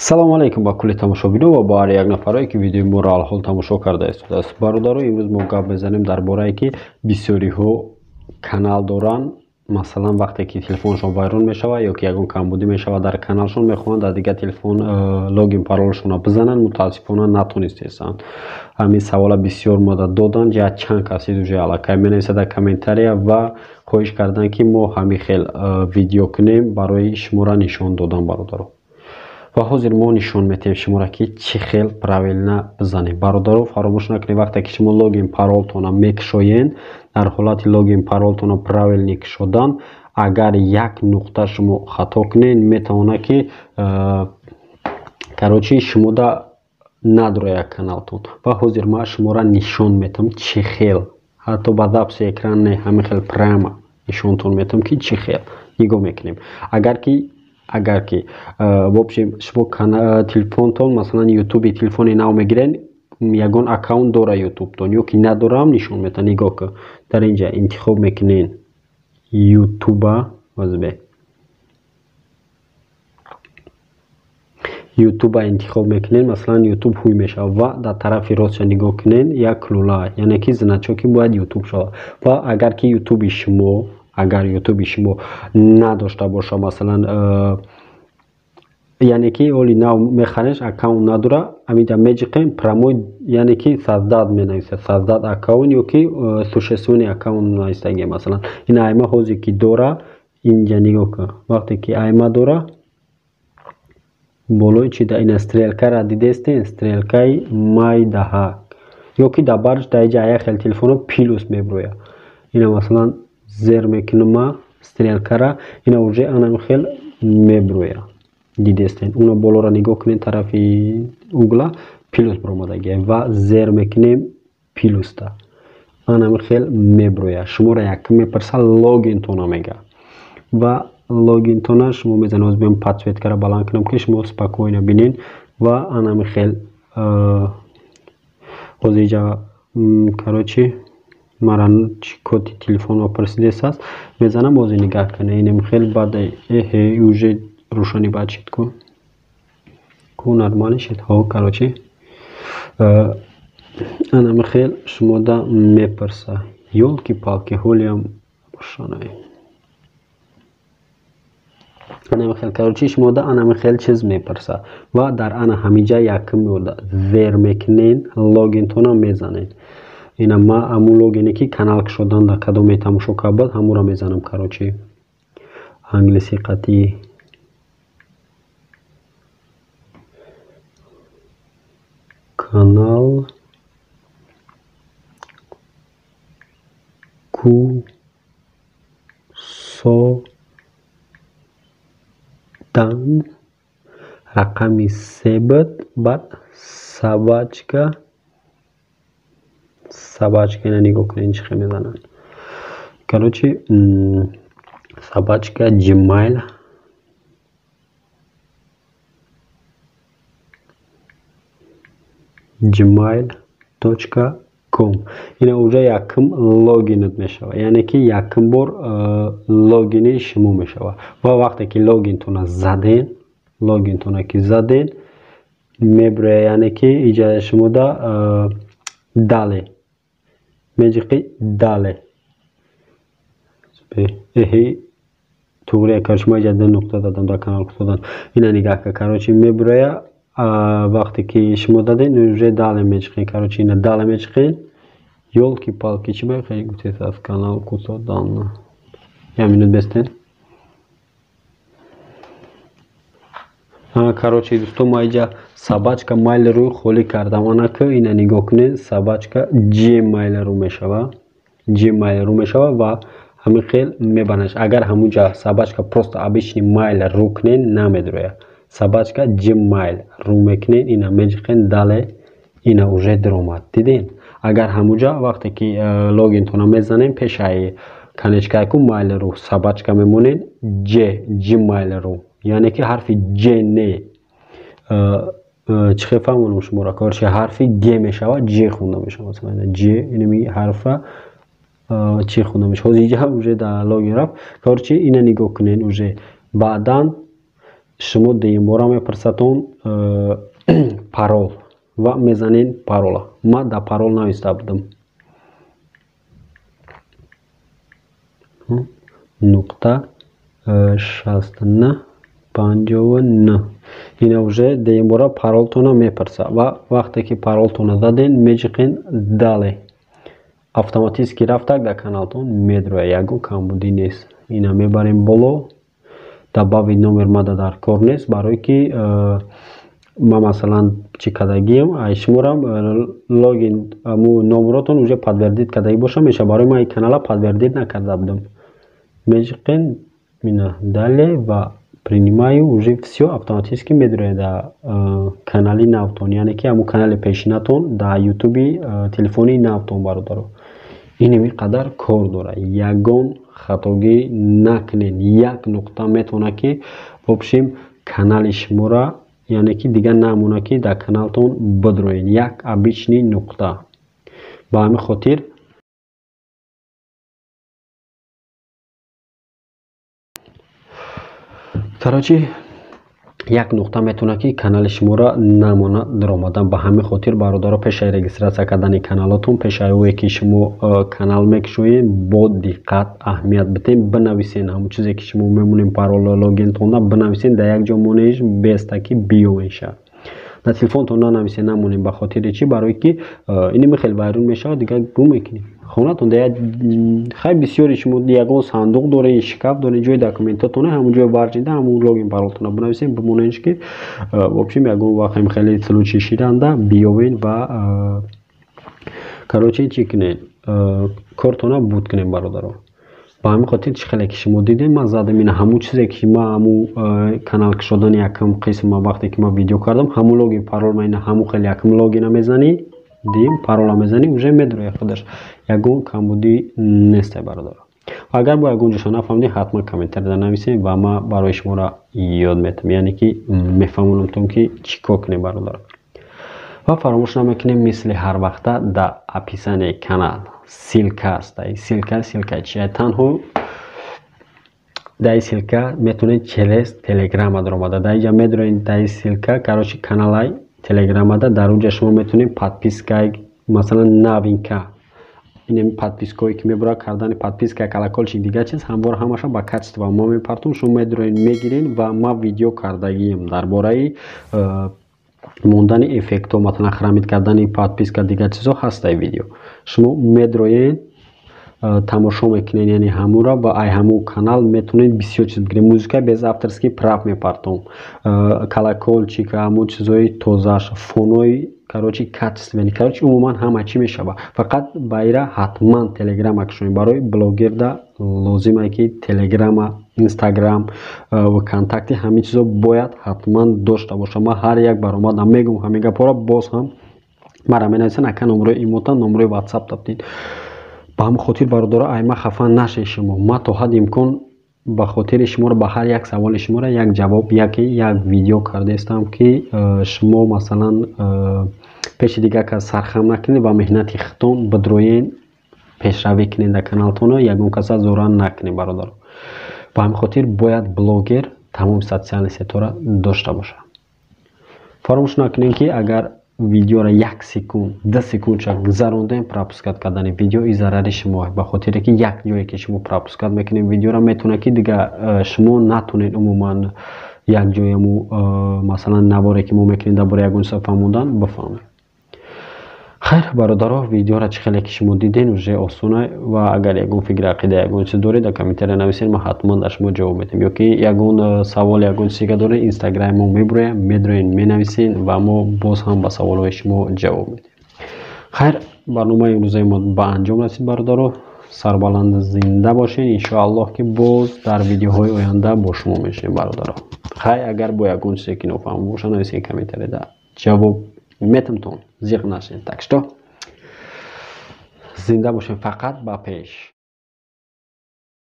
Салому алейкум ба кулли тамошобино ва ба ҳар як нафарое, ки видеои моро алҳол тамошо карда истодааст. Бародаро, имрӯз мо гап мезанем дар борае, ки бисёриҳо канал доранд. Масалан, вақте ки телефоншон вайрон мешавад ё ки ягон камбудӣ мешавад дар каналшон, мехоҳанд дар дигар телефон логин паролшонро бизананд, мутаассифона натонистесанд. Ҳамин савола бисёр мода доданд, я чанд каси уже аллакай менависад дар комментария ва хоҳиш карданд, ки мо ҳамин хел видео кунем барои шуморо нишон додан, бародаро. Ва ҳозир мо нишон метиҳем шуморо, ки чӣ хел правильно бизанем. Бародаро, фаромӯш накунед, вақте ки шумо логин паролтонро мекушоед, дар ҳолати логин паролтонро правильно кушодан, агар як нуқта шумо хато кунед, метавонад, ки короче, шумода надрояд каналтон. Ва ҳозир ман шуморо нишон метиҳам, чӣ хел, ҳатто ба записи экран не, ҳамин хел прямо нишонтон метиҳам, ки чӣ хел. Нигоҳ мекунем. Агар ки в общем, шумо телефонтон, масалан, ютуби телефони нав мегирен, ягон аккаунт дора ютубтон ё ки надорам, нишон метиҳад. Нигоҳ кун, дар инҷа интихоб мекунен ютуба, озбе ютуба интихоб мекунен, масалан, ютуб ҳуй мешавад ва дар тарафи ростша нигоҳ кунен, як лула, яъне ки значоки бояд ютуб шавад. Ва агар ки ютуби шумо, агар ютуби шумо надошта боша, масалан, яъне ки оли нав мехареш, аккаунт надора, ҳаминҷа меҷиқем, прямой, яъне ки создать менависад, создать аккаунт ё ки существующий аккаунт нависагия. Масалан, ин айма ҳозир ки дора, инҷа нигоҳ кун, вақте ки айма дора, болои чи да ина стрелкара дидестен, стрелкаи майдаҳак ё ки дар барш дар иҷа як хел телефоно плюс меброяд. Ина, масалан, зер мекунама стрелкара, ина уже анами хел меброяд, дидестен. Уна болоро нигоҳ кунед, тарафи угла плюс баромадагия ва зер мекунем плюста, анами хел меброяд. Шуморо якм мепурса, логинтона мега ва логинтона шумо мезанед. Ҳозир биём подсветкара баланд кунам, ки шумо спокойно бинед. Ва анами хел ҳозир иҷа, короче, мара коди телефонро пурсидест, мезанам. Ҳозир нигаҳ кунед, инем хел баъд эҳе, уже рӯшанӣ бад шид ку, ку нормально шид. Ҳо, короче, анами хел шумода мепурса. Ёлки-палки, ҳолиам рӯшанай. Анами хел, короче, шумода анами хел чиз мепурса ва дар ана ҳаминҷа якм меода, зер мекунед, логинтона мезанед. Ина ма ҳамун логине, ки канал кушодан дар кадоме тамошо кард буд, ҳамуро мезанам. Короче, англиси қатъӣ канал кусодан рақами се буд, баъд собачка, собачка. Ина нигоҳ кунед, чӣ хел мезананд. Короче, собачка gmail.com. Ина уже якм логинат мешавад, яъне ки якм бор логини шумо мешавад. Ва вақте ки логинтона заден, логинтона ки заден, меброяд, яъне ки иҷа шумода далее меҷиқи, далее. Эҳи, туғри, короче, ма иҷа ду нуқта дадам дар канал кушодан. Ина нигаҳ кун, короче, меброя. Вақте ки шумо даден, уже далее меҷиқен. Короче, ина далее меҷиқен. Ёлки-палки, чӣ ба хеле гуфтед аз канал кушодан? Як минут бестен. Короче, дӯсто, ма иҷа собачка mail ру холӣ кардам. Анака ина нигоҳ кунед, собачка gmail ру мешавад, gmail ру мешавад ва ҳамин хел мебанаш. Агар ҳамунҷа собачка просто обычный mail ру кунед, намедрояд. Собачка gmail ру мекунед, ина меҷиқен, далее, ина уже даромад, диден. Агар ҳамунҷа вақте ки логинтона мезанем, пешаи конечкайку mail ру собачка мемонед, j gmail ру, яъне ки ҳарфи j не, чӣ хел фаҳмонам шуморо? Короче, ҳарфи г мешавад, j хонда мешавад. Масалан, j, инами ҳарфа чӣ хонда мешавад. Ҳозир иҷа уже дар логин рафт. Короче, ина нигоҳ кунед, уже баъдан Шумо дуюмбора мепурсатон парол ва мезанен парола. Ман дар парол нависта будам. Нуқта 69 59. Ина уже дуюмбора паролтона мепурса ва вақте ки паролтона заден, меҷиқен далее, автоматически рафтак дар каналтон медрояд, ягон камбудӣ нест. Ина мебарем боло. Добавить номер мада дар кор нест, барое ки ман масалан чӣ кардагиам, ай шуморам логин номеротон уже подтвердить кардагӣ боша мешавад. Барои ман ин канала подтвердить накарда будам. Меҷиқен ина далее ва принимаю, уже всё, автоматически медрояд дар канали навтон, яъне ки ҳамун канали пешинатон дар ютуби телефони навтон. Бародаро, инами қадар кор дорад, ягон хатогӣ накунед. Як нуқта метавонад ки в общем канали шуморо, яъне ки дигар намонад ки дар каналтон бидроед, як обычный нуқта. Ба ҳамин хотир, короче, як нуқта метавонад ки канали шуморо намонад даромадан. Ба ҳамин хотир, бародаро, пешаи регистрация кардани каналотон, пешаи ое ки шумо канал мекушоед, бо диққат аҳамият бидиҳед, бинависен ҳамон чизе ки шумо мемонем, пароло, логинтонда бинависен, дар як ҷо монеиш беста ки биёвеша. Дар телефонтон нанависен, намонем. Ба хотири чӣ? Барое ки иними хеле вайрон мешавад, дигар гум мекунед. Хонатон хай, бисёри шумо ягон сандуқ доред, шкаф доред, ҷои документатон, ҳамон ҷои варҷида ҳамон логин паролтона бинависем, бимонедш ки в общем ягон вақт хеле случай шиданда биёвен ва короче чӣ кунед, кортона буд кунед, бародаро. Ба ҳамин хотир, чӣ хеле ки шумо дидем, ман задам ина ҳамун чизе ки ман ҳамун канал кушодани якум қисма, вақте ки ман видео кардам, ҳамун логин парол ма ина ҳамун хеле якум логина мезанӣ, дим парола мезанӣ, уже медрояд худаш, ягон камбудӣ несте, бародаро. Агар бо ягон ҷоша нафаҳмидед, ҳатман комментарияда нависед ва ман барои шуморо ёд метам, яъне ки мефаҳмонамтон ки чӣ кор кунед, бародаро. Ва фаромӯш намекунем, мисли ҳар вақта дар описанияи канал ссылка аст. Ссылка, ссылка чия? Танҳо дар ссылка метавонед через телеграма даромада, дар инҷа медроед, дар ссылка, короче, каналай телеграмада, дар онҷа шумо метавонед подписка, масалан новинка, ин подпиское ки мебурад, кардани подписка, колокольчик, дигар чиз, ҳамвора ҳамаша ба качество мо мепартом. Шумо медроед, мегиред ва ман видео кардагием дар бораи мондани эффектҳо, масалан хранить кардани подписка, дигар чизҳо ҳастаи видео. Шумо медроед, тамошо мекунед, яъне ҳамура, ва ай ҳамун канал метавонед бисёр чиз бигиред. Музыка без авторский прав мепартом, колокольчик, ҳамун чизҳои тозааш, фонои, короче, качественный, короче, умуман ҳама чӣ мешавад. Фақат ба ира ҳатман телеграма кушоед. Барои блогерда лозиме ки телеграма, инстаграм, вконтакте, ҳамин чизо бояд ҳатман дошта бошад. Ман ҳар як баромадам мегӯм ҳамин гапҳоро, боз ҳам мара менависанд: «Ака, номерои имотан, номерои ватсап табдин». Ба ҳамин хотир, бародаро, ай ма хафа нашед шумо. Ман то ҳадди имкон ба хотири шуморо ба ҳар як саволи шуморо як ҷавоб, яке як видео кардаистам, ки шумо масалан пеши дигар кас сархам накунед ва меҳнати худтон бидроен, пешравӣ кунед дар каналтоно, ягон каса зӯран накунед, бародаро. Ба ҳамин хотир бояд блогер тамоми социальный сетьҳоро дошта бошад. Фаромӯш накунед, ки агар видеоро як секунд, 2 секундча гузарондем, пропускать кардани видео и зарари шумо, ба хотире ки як ҷое ки шумо пропускать мекунед видеоро, метавонад ки дигар шумо натонед умуман як ҷояму масалан наворе ки мо мекунем дар бораи ягон чиза фаҳмондан, бифаҳмед. Хайр, бародаро, видеоро чӣ хеле ки шумо диден, уже осона. Ва агар ягон фикри, ақида, ягон чиз доред, дар комментария нависед, ман ҳатман дар шумо ҷавоб медиҳам. Ё ки ягон савол, ягон чизега доред, инстаграми мо мебуроем, медроен, менависед ва мо боз ҳам ба саволҳои шумо ҷавоб медиҳем. Хайр, барномаи имрӯзаи мо ба анҷом расид, бародаро. Сарбаланду зинда бошед. Иншоаллоҳ, ки боз дар видеоҳои оянда бо шумо мешавем, бародаро. Хайр, агар бо ягон чизе ки нофаҳм боша, нависед комментарияда, ҷавоб метамтон, зиқ нашед. Так что зинда бошем, фақат ба пеш.